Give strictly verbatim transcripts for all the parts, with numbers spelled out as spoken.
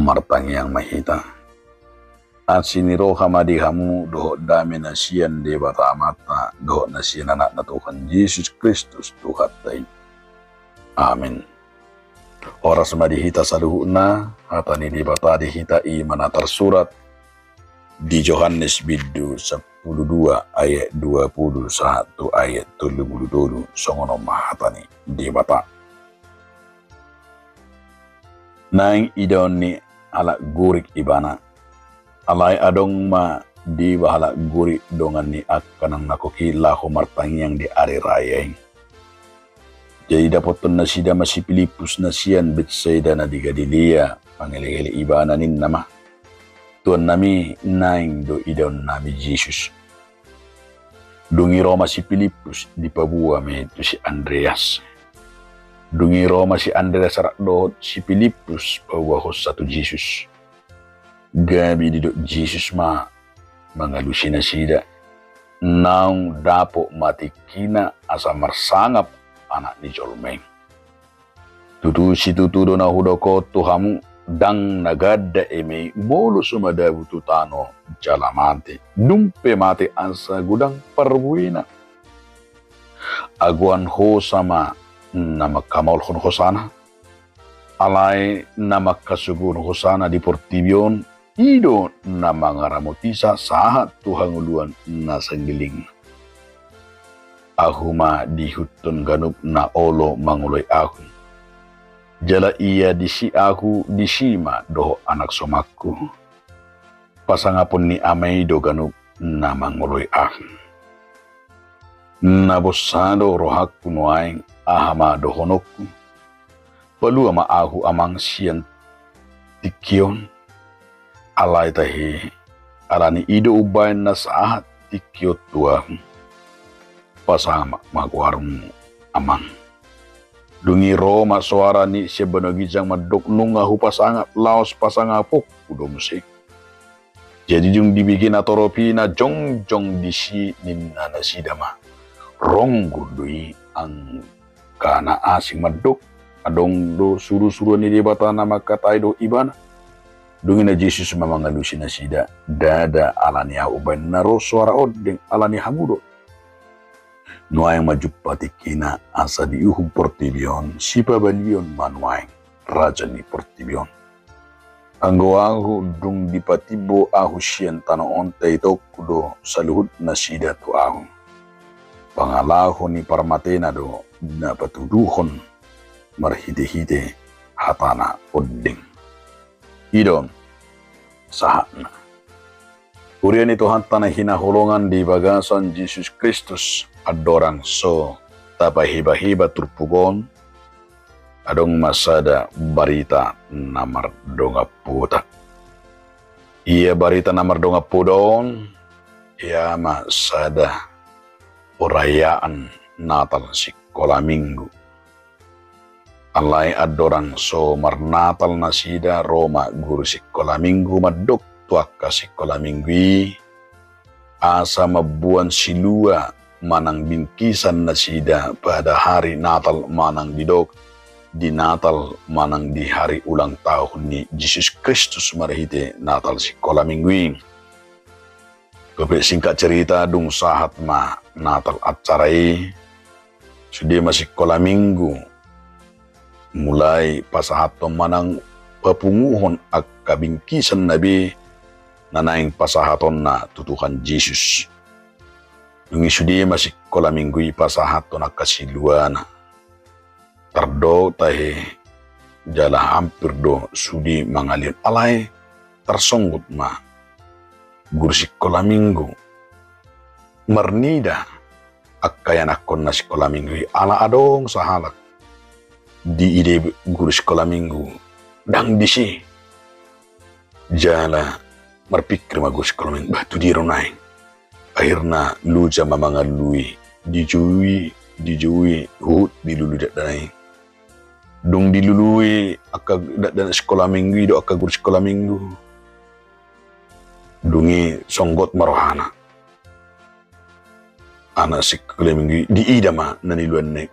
Martangiang ma hita. Asi ni roha ma di hamu dohot dame na sian Debata Amanta dohot na sian Anakna Tuhan Jesus Kristus Tuhanta i. Amen. Horas ma di hita saluhutna. Hata ni Debata di hita i ma na tarsurat di Johannes bindu sampulu dua ayat dua pulu sahat tu ayat tolu pulu tolu. Songon on ma hata ni Debata. Naeng idaon ni halak Gorik Ibana. Alai adong ma deba halak Gorik dongan ni angka nang nangkok i laho martangiang di ari raya i. Jadi dapothon nasida ma si Pilippus na sian Betsaida na di Galilea, mangelek-elek ibana, ninna ma: Tuannami, naeng do idaonnami Jesus. Dung i ro ma si Pilippus, dipaboa ma i tu si Andreas. Dung i ro ma si Andreas rap dohot si Pilippus paboahonsa tu Jesus. Gabe didok Jesus ma mangalusi nasida: Naung dapot ma tingkina asa marsangap Anak ni jolma i. Tutu situtu do na hudok on tu hamu, ndang na ganda eme i molo so madabu tu tano jala mate, dung pe mate asa godang parbuena. Agoan hosa ma na manghamaolhon hosana. Alai na manghasogohon hosana di portibi on, i do na mangaramoti sa sahat tu hangoluan na sanggiling. Ahu ma diihuthon ganup na olo mangoloi ahu. Jala ia disi ahu, disi ma dohot anak somakku. Pasangapon ni Ama i do ganup na mangoloi ahu. Na bosa do rohangku nuaeng, aha ma dohononku? Palua ma ahu, Amang, sian tingki on. Alai tahe, ala ni i do umbahen na sahat tingki on tu ahu. Pasangap ma goarmu, Amang. Dung i ro ma soara ni sian banua ginjang mandok: Nunga hupasangap, laos pasangaponku do muse. Jadi dung dibege na torop i na jongjong disi, ninna nasida ma: Ronggur do i, angka na asing mandok, adong do surusuruan ni Debata na mangkatai dohot Ibana. Dung i na Jesus ma mangalusi nasida: Ndada ala ni ahu umbahen na ro soara ondeng, ala ni hamu do. Nuaeng ma jumpa tingkina asa diuhum portibi on, sipabalion ma nuaeng raja ni portibi on. Anggo ahu, dung dipatimbo ahu sian tano on, taitongku do saluhut nasida tu ahu. Pangalaho ni parmatena do na patuduhon marhitehite hatana ondeng. I do on sahatna. Huria ni Tuhanta na hinaholongan di bagasan Jesus Kristus, andorang so tapahebaheba turpuk on, adong ma sada barita na mardongan poda. Ia barita na mardongan poda on, ia ma sada perayaan Natal sikola minggu. Alai andorang so marnatal nasida, ro ma guru sikola minggu mandok tu angka sikola minggu i, asa mamboan silua manang bingkisan nasida pada hari Natal manang didok di Natal manang di hari ulang tahun ni Jesus Kristus marhite Natal sikola minggu i. Dope singkat cerita, dung sahat ma Natal acara i, sude ma sikola minggu mulai pasahathon manang papunguhon angka bingkisan na be na naeng pasahatonna tu Tuhan Jesus. Dung i sude ma sikola minggu i pasahathon angka siluana. Tardok tahe jala hampir do sude mangalehon, alai tarsonggot ma guru sikola minggu marnida angka ianakhonna sikola minggu i, ala adong sahalak diida guru sikola minggu ndang disi. Jala marpingkir ma guru sikola minggu, bah, tu dia do naeng. Akhirna loja ma mangalului, dijouhi, dijouhi, huhut dilului dakdanak i. Dung dilului angka dakdanak sikola minggu i dohot angka guru sikola minggu, dung i songgot ma rohana. Anak sikola minggu i diida ma na niluluanna i.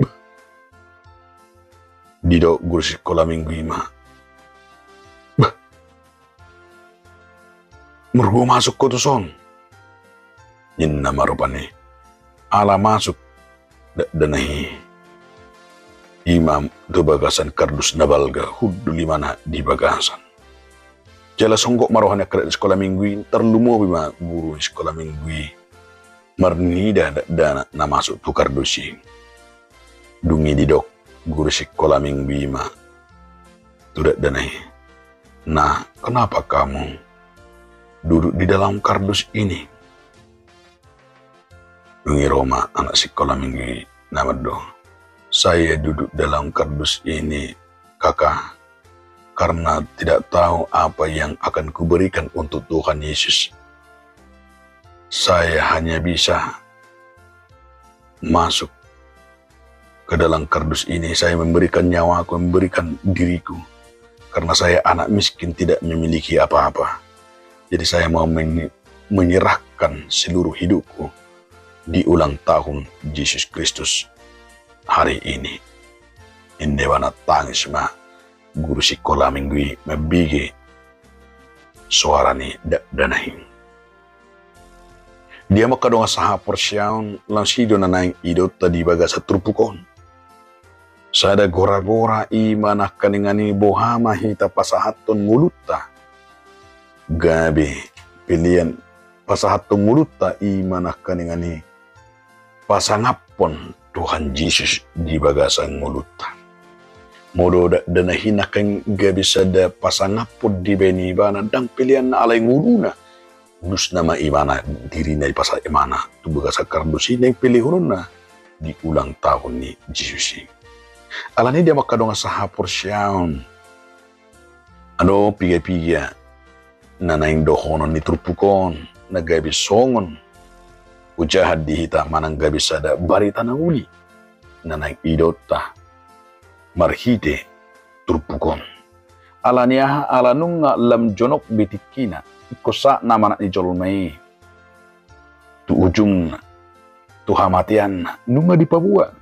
Didok guru sikola minggu i ma, bah, Murgu masuk ho tuson, ninna ma rupani. Ala masuk dakdanak i, i ma tu bagasan kardus na balga, hundul imana di bagasan. Jala songgop ma roha ni angka dakdanak sikola minggu i, tarlumobi ma guru ni sikola minggu i, marnida dakdanak na masuk tu kardus i. Dung i didok guru sikola minggu i ma tu dakdanak i, "Nah, kenapa kamu duduk di dalam kardus ini?" Dung i ro ma anak sikola minggu i na mandok, "Saya duduk dalam kardus ini, Kakak, karena tidak tahu apa yang akan kuberikan untuk Tuhan Yesus. Saya hanya bisa masuk ke dalam kardus ini, saya memberikan nyawaku, memberikan diriku. Karena saya anak miskin, tidak memiliki apa-apa. Jadi saya mau men-, menyerahkan seluruh hidupku di ulang tahun Yesus Kristus hari ini." Ninna ibana. Tangis ma guru sikola minggu i mambege soara ni dakdanak i. Dia ma angka dongan sahaporseaon, laos i do na naeng idaonta di bagasan turpuk on. Sada gora-gora i ma nangkaningan i, boha ma hita pasahathon ngolunta gabe pelean, pasahathon ngolunta i ma nangkaningan i pasangaphon Tuhan Jesus di bagasan ngolunta. Molo dakdanak i nangkin gabe sada pasangaphon dibahen ibana, ndang peleanna, alai ngoluna. Ulos nama ibana, dirina dipasahat ibana tu bagasan kardus i, naeng pelehononna di ulang tahun ni Jesus i. Alani i, dia ma angka dongan sahaporseaon, adong piga-piga na naeng dohonon ni turpuk on na gabe songon ojahan di hita manang gabe sada barita na uli na naeng idaonta marhite turpuk on. Alani aha? Ala nunga lam jonok be tingkina, ingkon sahat nama Anak ni jolma i tu ujungna, tu hamateanna, nunga dipaboa.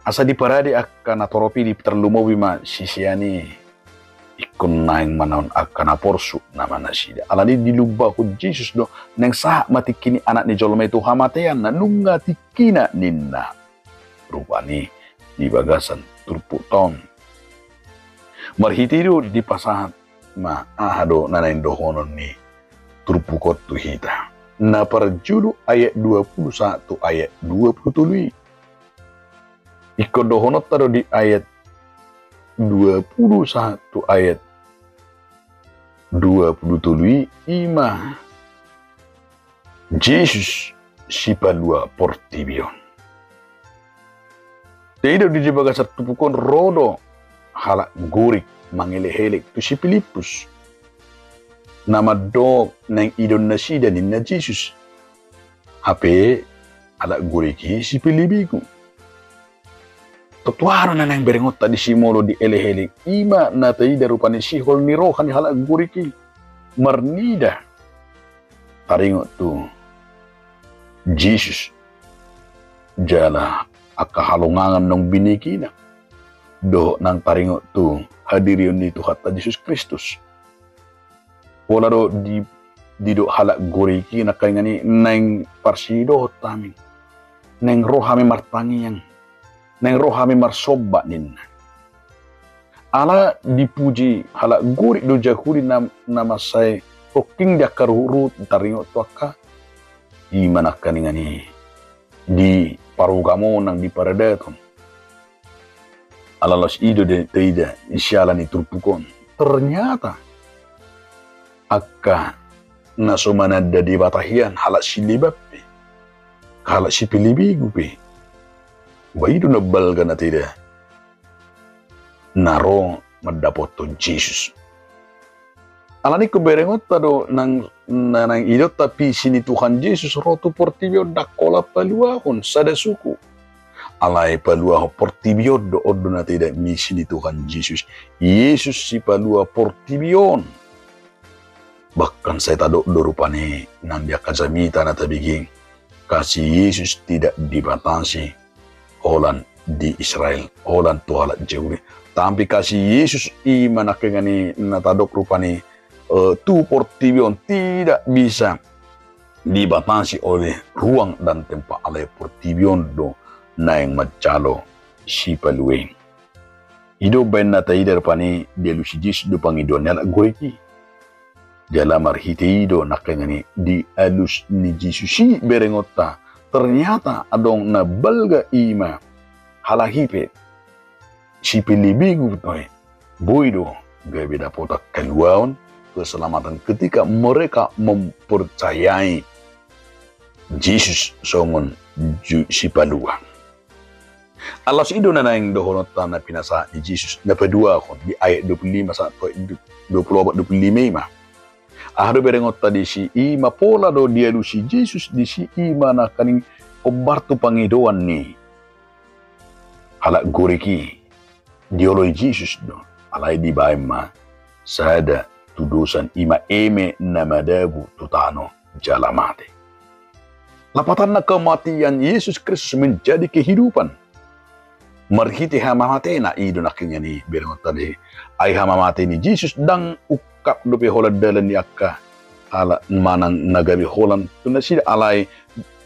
Asa diparade angka natorop i, di tarlumobi ma sisean i, ingkon naeng manaon angka na porsuk nama nasida. Alani i dilumbahon Jesus do, naeng sahat ma tingki ni Anak ni jolma i tu hamateanna, nunga tingkina ninna. Rupani di bagasan turpukta on. Marhite i do dipasahat ma aha do na naeng dohonon ni turpuk on tu hita. Na parjolo ayat dua pulu sahat tu ayat dua pulu tolu i. Ingkon dohononta do di ayat dua pulu sahat tu ayat dua pulu tolu i, i ma Jesus sipalua portibi on. Taida do di bagasan turpuk on, ro do halak Gorik mangelekelek tu si Pilippus, na mandok naeng idaon nasida ninna Jesus. Hape halak Gorik i sipelebegu. Tontu aha do na naeng berengonta disi molo dielekelek? I ma na taida rupani sihol ni roha ni halak Gorik i, marnida taringot tu Jesus jala angka halongangan naung binegena, dohot nang taringot tu hadirion ni Tuhanta Jesus Kristus. Pola do di, didok halak Gorik i nangkaningan i, naeng parsidohot hami, naeng ro hami martangiang, naeng ro hami marsomba ninna. Ala dipuji halak Gorik do Jahudi na, na mansai hongking di angka ruhut-ruhut taringot tu angka, i ma nangkaningan i, di parugamonan, di paradaton. Ala laos i do taida siala ni turpuk on. Ternyata angka na so mananda Debata hian, halak sileban pe, halak sipelebegu pe, ba i do na balga na taida na ro mandapothon Jesus. Alani i ingkon berengonta do nang, na naeng idaonta visi ni Tuhan Jesus ro tu portibi on, ndang holan paluahon sada suku. Alai paluahon portibi on do, on do na taida misi ni Tuhan Jesus. Jesus sipalua portibi on. Bahkan sai tadok do rupani nang di angka jamita na tabege, kasih Yesus tidak dibatasi holan di Israel, holan tu halak Jahudi. Tapi kasih Yesus i ma nangkaningan i na tadok rupani eh, tu portibi on, tidak bisa dibatasi oleh ruang dan tempat, alai portibi on do naeng manjalo Sipalua i. I do umbaen na taida rupani dialusi Jesus do pangidoan ni halak Gorik i. Jala marhite i do nangkaningan i dialus ni Jesus i berengonta, ternyata adong na balga, i ma halak i pe sipelebegu, toe boi do gabe dapotan haluaon, keselamatan ketika mereka mempercayai Jesus songon ju-, Sipalua. Alas i do na naeng dohononta na pinasahat ni Jesus na paduahon di ayat dua puluh lima sahat tu ayat dua puluh opat, dua puluh lima i ma. Aha do berengonta disi? I ma pola do dialusi Jesus disi, i ma nangkaning hombar tu pangidoan ni halak Gorik i. Dioloi Jesus do, alai dibaen ma sada tudosan, i ma eme na madabu tu tano jala mate. Lapatanna, kematian Yesus Kristus menjadi kehidupan. Marhite hamamatena, i do nangkaningan i berengonta disi. Ai hamamate ni Jesus ndang ungkap dope holan dalan ni angka halak manang na gabe holan tu nasida, alai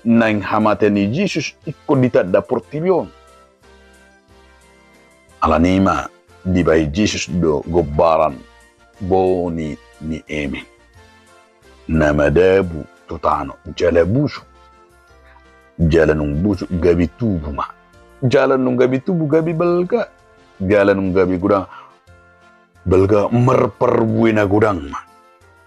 naeng hamatean ni Jesus ingkon ditanda portibi on. Alani i ma dibahen Jesus do gombaran boni ni eme na madabu tu tano jala busuk. Jala nunga busuk gabe tubu ma. Jala nunga gabe tubu gabe balga. Jala nunga gabe godang, balga marparbue na godang ma.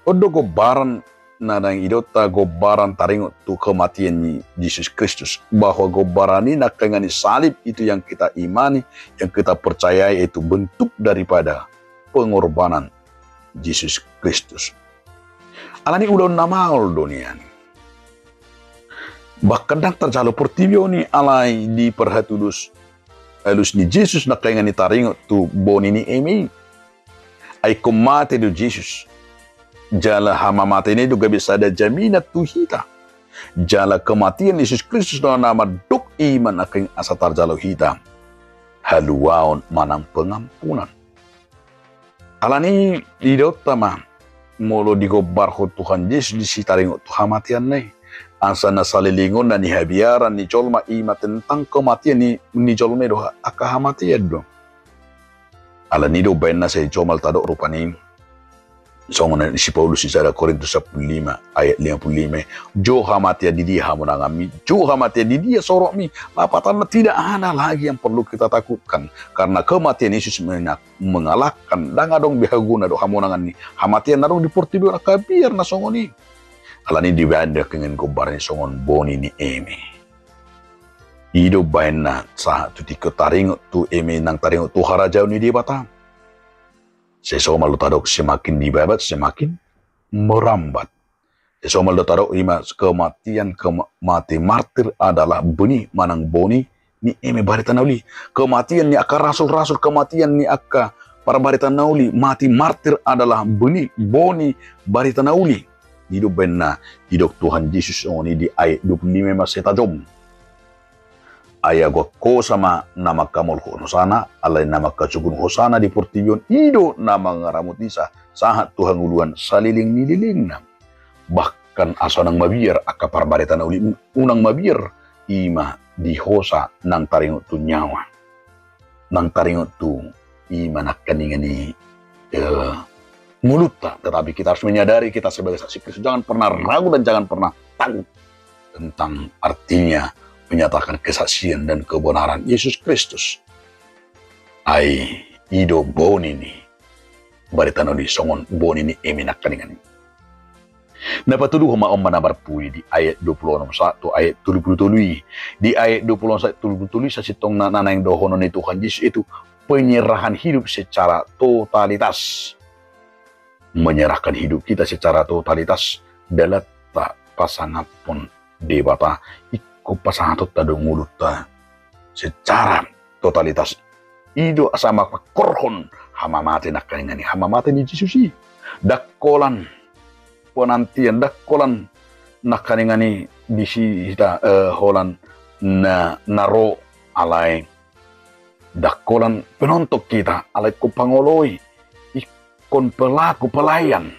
On do gombaran na naeng idaonta, gombaran taringot tu kematian ni Jesus Kristus, bahwa gombaran i nangkaningan i, salib itu yang kita imani, yang kita percayai, itu bentuk daripada pengorbanan Jesus Kristus. Alani ulaon na maol do nian i. Bahkan ndang tarjalo portibi on i, alai diparhatudos alus ni Jesus nangkaningan i taringot tu boni ni eme i. Ai ingkon mate do Jesus. Jala hamamatena i do gabe sada jaminan tu hita. Jala kematian Jesus Kristus do na mandok i ma nangkaning asa tarjalo hita haluaon manang pengampunan. Alani i idaonta ma, molo digombarhon Tuhan Jesus disi taringot tu hamateanna i, asa na saleleng on na nihabiaran ni jolma i ma tentang kematian ni, ni jolma i do, angka hamatean do. Alani i do umbaen na sai jomol tadok rupani songon na nidok si Paulus di sada Korintus sampulu lima ayat lima puluh lima i: Jo hamatean, di dia hamonanganmi? Jo hamatean, di dia sorokmi? Lapatanna, tidak ada lagi yang perlu kita takutkan, karena kematian Yesus mena-, mengalahkan, ndang adong be haguna dohot hamonangan ni hamatean na adong di portibi on, angka biar na songon i. Alani i dibaen do nangkaningan gombaran i songon boni ni eme. I do umbaen na sahat tu tingki on taringot tu eme nang taringot tu harajaon ni Debata. Sai somal do tadok semakin dibabat semakin merambat. Sai somal do tadok i ma kematian, kema-, mati martir adalah beni manang boni ni eme, barita na uli. Kematian ni angka rasul-rasul, kematian ni angka parbarita na uli, mati martir adalah beni, boni, barita na uli. I do umbaen na didok Tuhan Jesus songon i di ayat dua puluh lima i ma sai tajom. Ai agoan hosa ma na manghamolhon hosana, alai na manghasogun hosana di portibi on, i do na mangaramoti sa-, sahat tu hangoluan saleleng ni lelengna. Bahkan asa unang mabiar angka parbarita na uli, unang mabiar, i ma di hosa nang taringot tu nyawa, nang taringot tu i ma nangkaningan i, eh, ngolunta. Tetapi kita harus menyadari, kita sebagai saksi Kristus, jangan pernah ragu dan jangan pernah takut tentang artinya menyatakan kesaksian dan kebenaran Yesus Kristus. Ai i do boni ni barita na uli songon boni ni eme nangkaningan i. Na patoluhon ma on ma na marpudi di ayat dua puluh onom sahat tu ayat tolu puluh tolu i. Di ayat dua puluh onom sahat tolu puluh tolu i sasintongna na naeng dohonon ni Tuhan Jesus itu penyerahan hidup secara totalitas. Menyerahkan hidup kita secara totalitas, dalanta pasangaphon Debata, ingkon pasangaphonta do ngolunta secara totalitas. I do asa mangkorhon hamamate nangkaningan i, hamamate ni Jesus i. Ndang holan penantian, ndang holan nangkaningan i disi hita, eh, holan na, na ro, alai ndang holan penonton hita, alai ingkon pangoloi, ingkon pelaku, pelayan.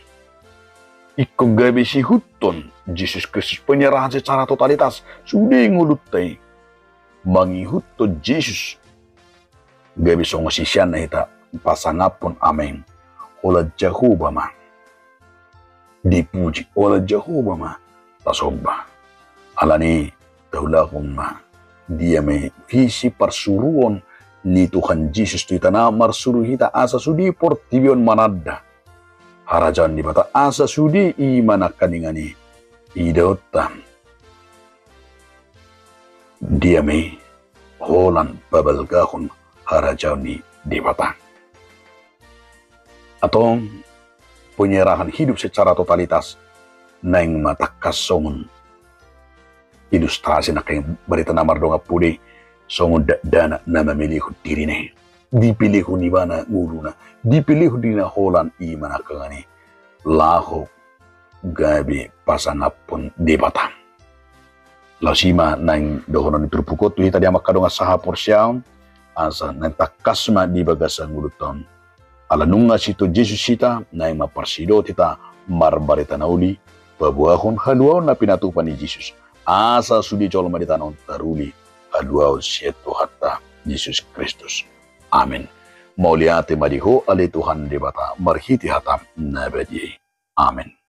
Ingkon gabe siihuthon Jesus Kristus, penyerahan secara totalitas, sude ngolunta i mangihuthon Jesus. Gabe songon siseanna hita, pasangaphon Amen. Holan Jahowa ma dipuji, holan Jahowa ma tasomba. Alani i taulahon ma dia ma i visi parsuruon ni Tuhan Jesus tu hita na marsuru hita asa sude portibi on mananda harajaon ni Debata, asa sude i ma nangkaningan i idaonta dia ma i holan pabalgahon harajaon ni Debata. Antong, penyerahan hidup secara totalitas naeng ma tangkas songon ilustrasi nangkin barita na mardongan pudi, songon dakdanak na mamilihon dirina i, dipilihon ibana ngoluna, dipilihon dirina holan i ma nangkaningan i laho gabe pasangaphon Debata. Laos i ma naeng dohonon ni turpuk on tu hita di angka dongan sahaporseaon, asa naeng tangkas ma di bagasan ngolunta on. Ala nunga sian Tuhan Jesus hita, naeng ma parsidohot hita marbarita na uli, paboahon haluaon na pinatupa ni Jesus, asa sude jolma di tano on taruli haluaon sian Tuhanta Jesus Kristus. Amen. Mauliate ma di Ho ale Tuhan Debata, marhite hataM na badia i. Amen.